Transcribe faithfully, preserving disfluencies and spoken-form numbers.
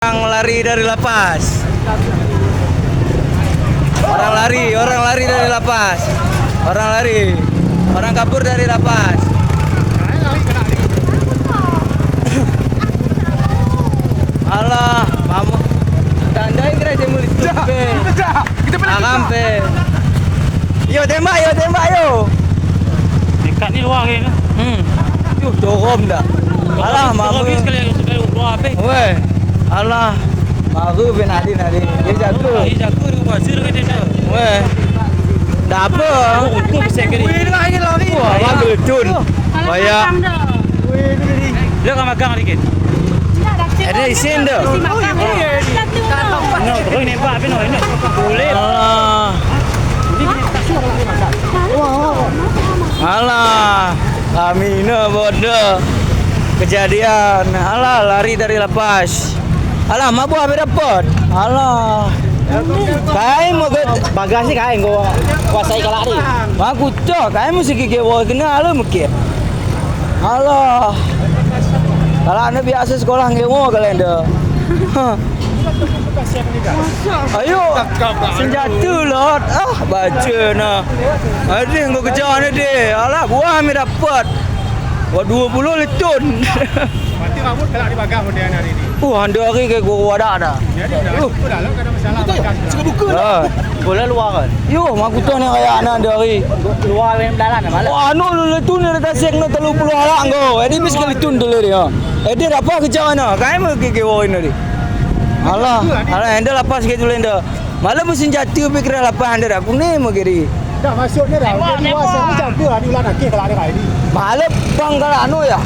Orang lari dari lapas. Orang lari, orang lari dari lapas. Orang lari. Orang kabur dari lapas. Alah, mamu. Tandai kira je mulut tu. Kita balik. Aram pe. Yo tembak, yo tembak, yo. Dekat ni luar ke ni? Hmm. Yuh, corom dah. Alah, mama. Sekali, sekali luar habis. Weh. Alah. Baru bin Adin tadi. Dia jaga. Dia jaga dia pasir ke dia. Weh. Tak apa. Untung besar kali. Weh, dia lari, lari. Wah, lari. Betul. Banyak. Dia akan magang sedikit. Ada isin dah. No, terus nembak habis no. Ini boleh. Ah. Alah, kami ni bodoh. Kejadian, alah, lari dari lapas. Alah, mabuk habis dapat. Alah. Kai mau ke bagah sih kai, gua kuasai kalak ni. Aku cok, kai mesti gigi bawa kena lu mungkin. Alah. Kalau anda biasa sekolah ngewa kalender. Ayo, senjata lot. Ah, baca nah. Ada yang kau kejar ni deh. Alah, buah mi dapat. Wah, dua puluh letun. Berarti rambut kalau dibagah model hari ni. Uh, anda hari ke guru ada dah. Jadi dah. Uh. Betul lah, kalau ada masalah. Betul. Suka buka. Ha. Bola luar kan? Yo, mak kutah ni kayak anak dari. Luar main dalam malam. Wah, anu lu tu ni tasik ni tiga puluh arak kau. Jadi bis kali tun dulu dia. Eh, dia apa kerja mana? Kai mau ke ke woi ni. Alah, alah, anda lapas ke dulu anda. Malam musim jatuh pikiran lapas anda dah kuning mau kiri. Dah masuk ni dah. Dia luar sana campur ada ulah nak ke kalau ada kali. Malam bang kalau anu ya.